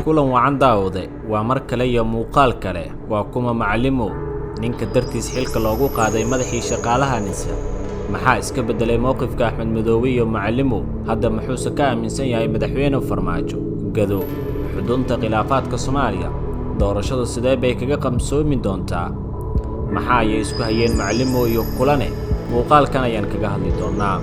Kulan wacan daawade, waa mar kale iyo muuqaal kale. Waa kuma Macalimow, ninka dartiis xilka loogu qaaday madaxii shaqaalaha NISA? Maxaa iska beddelay mowqifka Axmed Madoobe iyo Macalimow? Hadda muxuuse ka aaminsan yahay madaxweyne Farmaajo? Gado, xudunta khilaafaadka Soomaaliya, doorashadu sidee bay kaga qamsoomi doontaa? Maxaa ayay isku hayeen Macalimow iyo Kulane? Muuqaalkan ayaan kaga hadli doonaa.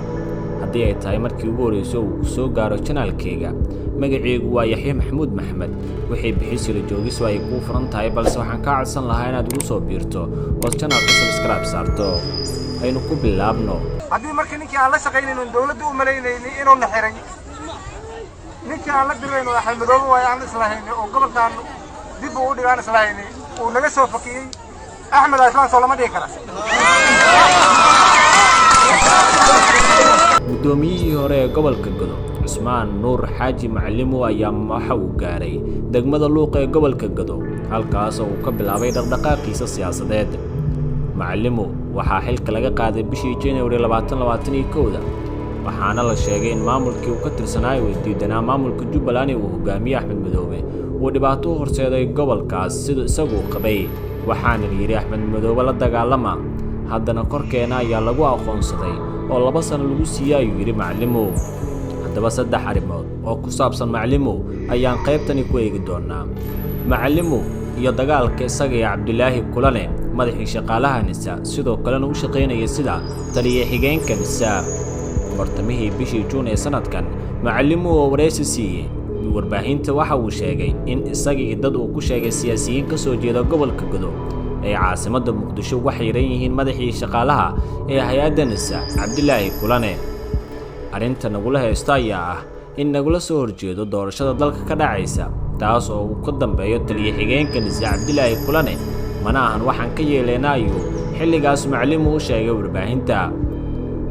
Haddii ay tahay markii ugu horreysay uu ku soo gaaro janaalkayga, magacaygu waa Yaxye Maxamuud Maxmed. Wixii bixisila joogisu ay kuu furan tahay, balse waxaan kaa codsan lahaa inaad ugu soo biirto ood janaalka subscribe saarto. Aynu ku bilaabno. Haddii markii ninkii aan la shaqaynaynin, dawladda u malaynaynin inuuna xiray, ninkii aan la dirayno Axmed Madoobe waayo aan islahaynay oo gobolkan dib uu u dhigaan islahaynay, uu naga soo fakiyey, Axmed Islaan soo lama dhigi kara. Guddoomiyihii hore ee gobolka Godo, Cusmaan Nuur Xaaji Macalimow, ayaa waxa uu gaaray degmada Luuq ee gobolka Godo, halkaas oo uu ka bilaabay dhaqdhaqaaqiisa siyaasadeed. Macalimow waxaa xilka laga qaaday bishii January 2021-da, waxaana la sheegay in maamulkii uu ka tirsanaa uu diidanaa maamulka Jubbaland ee uu hogaamiye Axmed Madoobe uu dhibaato u horseeday gobolkaas siduu isagu qabay. Waxaana la yidhi Axmed Madoobe la dagaalama, haddana korkeena ayaa lagu aqoonsaday oo 2 sano lagu siiyey, ayuu yidhi Macalimow. Haddaba 3 arrimood oo ku saabsan Macalimow ayaan qaybtani ku eegi doonaa. Macalimow iyo dagaalka isaga iyo Cabdilaahi Kulane, madaxii shaqaalaha NISA, sidoo kalena u shaqaynaya sida taliye xigeenka NISA. Bartamihii bishii Juun ee sanadkan, Macalimow oo wareysi siiyey warbaahinta waxa uu sheegay in isagii dad uu ku sheegay siyaasiyiin ka soo jeeda gobolka Godo ay caasimadda Muqdisho uga xiran yihiin madaxii shaqaalaha ee hay-adda NISA, Cabdilaahi Kulane. Arrinta nagula haysto ayaa ah in nagula soo horjeedo doorashada dalka ka dhacaysa, taas oo uu ka dambeeyo taliye xigeenka NISA Cabdilaahi Kulane, mana ahan waxaan ka yeelayna, ayuu xilligaas Macalimow u sheegay warbaahinta.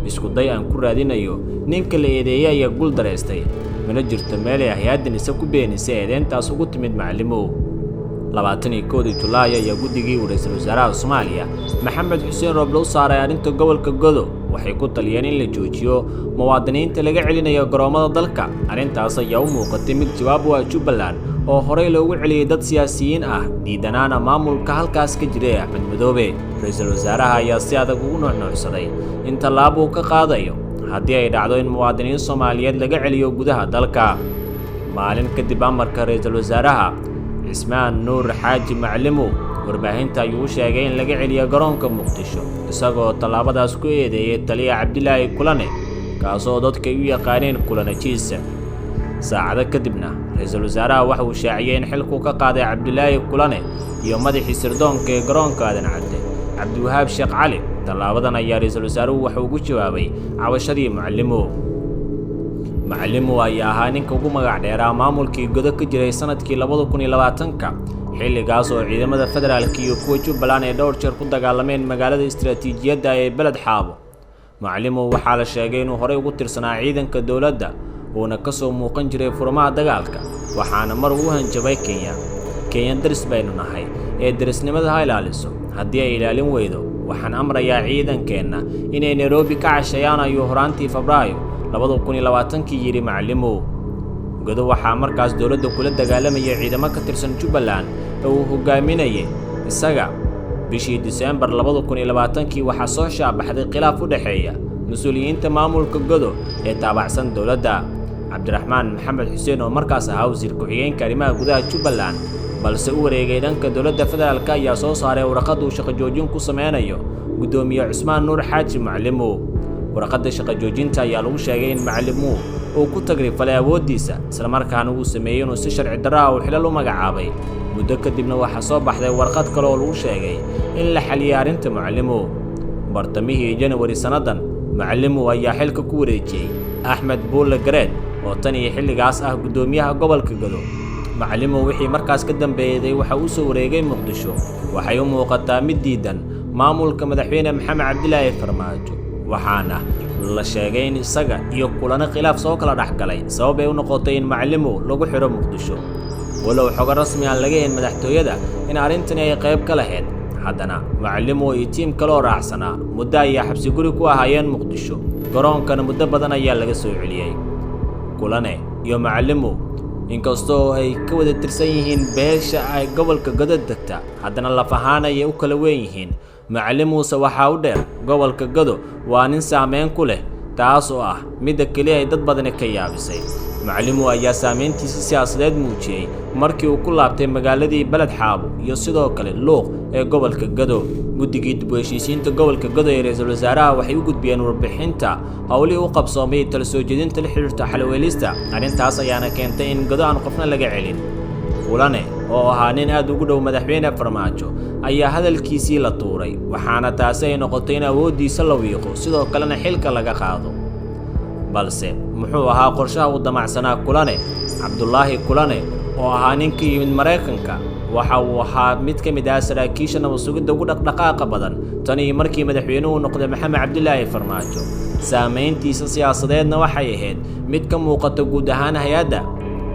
Isku day aan ku raadinayo ninka la eedeeyey ayaa gul dareystay, mana jirto meel ay hay-adda NISA ku beenisay eedeyntaas ugu timid Macalimow. 21-dii Julaay ayaa guddigii uu ra-iisul wasaaraha Soomaaliya Maxamed Xuseen Rooble u saaray arrinta gobolka Godo waxay ku taliyeen in la joojiyo muwaadiniinta laga celinayo garoomada dalka. Arrintaas ayaa u muuqatay mid jawaab u ah Jubbaland oo horey loogu celiyey dad siyaasiyiin ah diidanaana maamulka halkaas ka jiray Axmed Madoobe. Ra-iisul wasaaraha ayaa si adag ugu nuuxnuuxsaday in tallaabo uu ka qaadayo haddii ay dhacdo in muwaadiniin Soomaaliyeed laga celiyo gudaha dalka. Maalin kadib amarka ra-iisul wasaaraha, Cismaan Nuur Xaaji Macalimow warbaahinta ayuu u sheegay in laga celiyo garoonka Muqdisho, isagoo tallaabadaas ku eedeeyey taliya Cabdilaahi Kulane, kaasoo dadka ay u yaqaaneen Kulanajiis. Saacado kadibna ra-iisul wasaaraha waxa uu shaaciyey in xilku ka qaaday Cabdilaahi Kulane iyo madaxii sirdoonka ee garoonka Aadan Cadde, Cabdiwahaab Sheekh Cali. Tallaabadan ayaa ra-iisul wasaaruhu waxa ugu jawaabay cabashadii Macalimow. Macalimow ayaa ahaa ninka ugu magac dheeraa maamulkii Godo ka jiray sanadkii 2020-ka, xilligaas oo ciidamada federaalka iyo kuwa Jubbaland ay dhowr jeer ku dagaalameen magaalada istiraatiijiyadda ee Beled Xaabo. Macalimow waxaa la sheegay inuu horey ugu tirsanaa ciidanka dowladda, uuna ka soo muuqan jiray furmaha dagaalka, waxaana mar uu u hanjabay Kenya: "Kenya daris baynu nahay ee darisnimada ha ilaaliso, haddii ay ilaalin weydo waxaan amrayaa ciidankeenna inay Nairobi ka casheeyaan," ayuu horaantii Febraayo 2020-kii yidhi Macalimow. Godo waxaa markaas dowladda kula dagaalamayay ciidamo ka tirsan Jubbaland ee uu hogaaminayay isaga. Bishii Diseembar 2020-kii waxaa soo shaabaxday khilaaf u dhexeeya mas-uuliyiinta maamulka Godo ee taabacsan dowladda. Cabdiraxmaan Maxamed Xuseen oo markaas ahaa wasiir ku-xigeenka arrimaha gudaha Jubbaland balse u wareegay dhanka dowladda federaalka ayaa soo saaray warqad uu shaqo joojin ku sameynayo guddoomiye Cusmaan Nuur Xaaji Macalimow. Warqadda shaqo joojinta ayaa lagu sheegay in Macalimow uu ku tagrifalay awooddiisa, islamarkaana uu sameeyey inuu si sharci darro ah uu xilal u magacaabay. Muddo kadibna waxaa soo baxday warqad kale oo lagu sheegay in la xaliyey arrinta Macalimow. Bartamihii Janawari sannadan, Macalimow ayaa xilka ku wareejiyey Axmed Buulle Gareed oo tan iyo xilligaas ah guddoomiyaha gobolka Godo. Macalimow wixii markaas ka dambeeyday waxa uu soo wareegay Muqdisho. Waxay u muuqataa mid diidan maamulka madaxweyne Maxamed Cabdilaahi Farmaajo, waxaana la sheegay in isaga iyo Kulano khilaaf soo kala dhex galay sabab ay u noqotay in Macalimow lagu xidho Muqdisho. Walow xogo rasmi aan laga hayn madaxtooyada in arrintani ay qayb ka lahayd, haddana Macalimow iyo tiim kale oo raacsanaa muddo ayaa xabsi guri ku ahaayeen Muqdisho, garoonkana muddo badan ayaa laga soo celiyey. Kulane iyo Macalimow Inkastoo ay ka wada tirsan yihiin beesha ay gobolka Gado degta, haddana laf ahaan ayay u kala weyn yihiin. Macalimuuse waxaa u dheer gobolka Gado waa nin saameyn ku leh, taas oo ah midda keliya ay dad badani ka yaabisay. Macalimu ayaa saameyntiisa siyaasadeed muujiyey markii uu ku laabtay magaaladii Beled Xaabo iyo sidoo kale Luuq ee gobolka Gado. Guddigii dib u heshiisiinta gobolka Gado ee ra'iisul wasaaraha waxay u gudbiyeen warbixinta howlihii u qabsoomay tala soo jeedinta la xiriirta xalweelista. Arrintaas ayaana keentay in Gado aan qofna laga celin. Kulane oo ahaa nin aad ugu dhow madaxweyne Farmaajo ayaa hadalkiisii la tuuray, waxaana taasi ay noqotay in awooddiisa la wiiqo, sidoo kalena xilka laga qaado. Balse muxuu ahaa qorshaha uu damacsanaa Kulane? Cabdulaahi Kulane oo ahaa nin ka yimid Maraykanka waxa uu ahaa mid ka mid ah saraakiisha nabad sugidda ugu dhaqdhaqaaqa badan tan iyo markii madaxweynuhu noqday Maxamed Cabdilaahi Farmaajo. Saameyntiisa siyaasadeedna waxay ahayd mid ka muuqata guud ahaan hay-adda.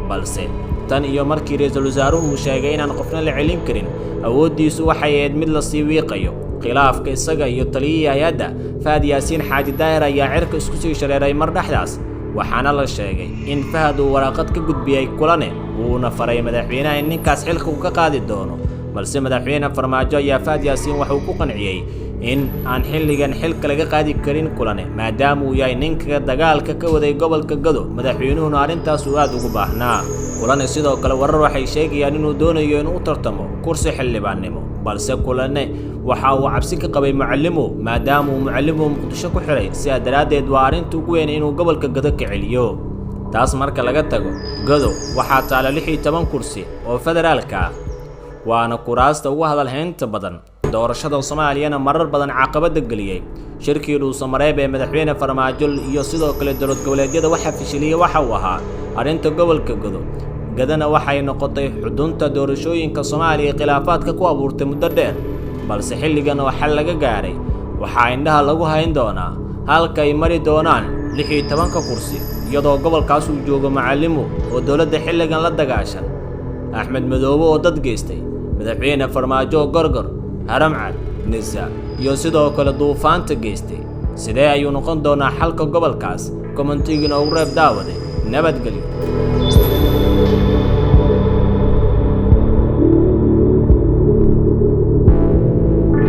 Balse tan iyo markii ra'iisul wasaaruhu uu sheegay inaan qofna la celin karin, awooddiisu waxay ahayd mid lasii wiiqayo. Khilaafka isaga iyo taliyihii hay-adda Fahad Yaasiin Xaaji Daahir ayaa cirka isku sii shareeray mar dhexdaas, waxaana la sheegay in Fahad uu waraaqad ka gudbiyey Kulane, wuuna faray madaxweynaha in ninkaas xilka uu ka qaadi doono. Balse madaxweyne Farmaajo ayaa Fahad Yaasiin waxuu ku qanciyey in aan xilligan xilka laga qaadi karin Kulane, maadaama uu yahay ninka dagaalka ka waday gobolka Gado, madaxweynuhuna arrintaas uu aad ugu baahnaa. Kulane sidoo kale warar waxay sheegayaan inuu doonayo inuu u tartamo kursi xildhibaannimo, balse Kulane waxa uu cabsi ka qabay Macalimu, maadaama uu Macalimu Muqdisho ku xiray. Sidaa daraaddeed waa arrinta ugu weyn inuu gobolka Gado ka celiyo. Taas marka laga tago, Gado waxaa taala 16 kursi oo federaalka ah, waana kuraasta ugu hadalhaynta badan doorashada Soomaaliyana marar badan caqabada geliyey. Shirkii Dhuusamareeb ee madaxweyne Farmaajo iyo sidoo kale dowlad goboleedyada waxa fashiliyey waxa uu ahaa arrinta gobolka Gado. Gadana waxay noqotay xudunta doorashooyinka Soomaaliya khilaafaadka ku abuurtay muddo dheer, balse xilligan oo xal laga gaaray waxaa indhaha lagu hayn doonaa halka ay mari doonaan 16 kursi, iyadoo gobolkaas uu joogo Macalimu oo dowladda xilligan la dagaashan, Axmed Madoobe oo dad geystay, madaxweyne Farmaajo oo Gorgor, Haramcad, Nisa iyo sidoo kale duufaanta geystay. Sidee ayuu noqon doonaa xalka gobolkaas? Kommentigiina ugu reeb daawade. Nabadgelyo.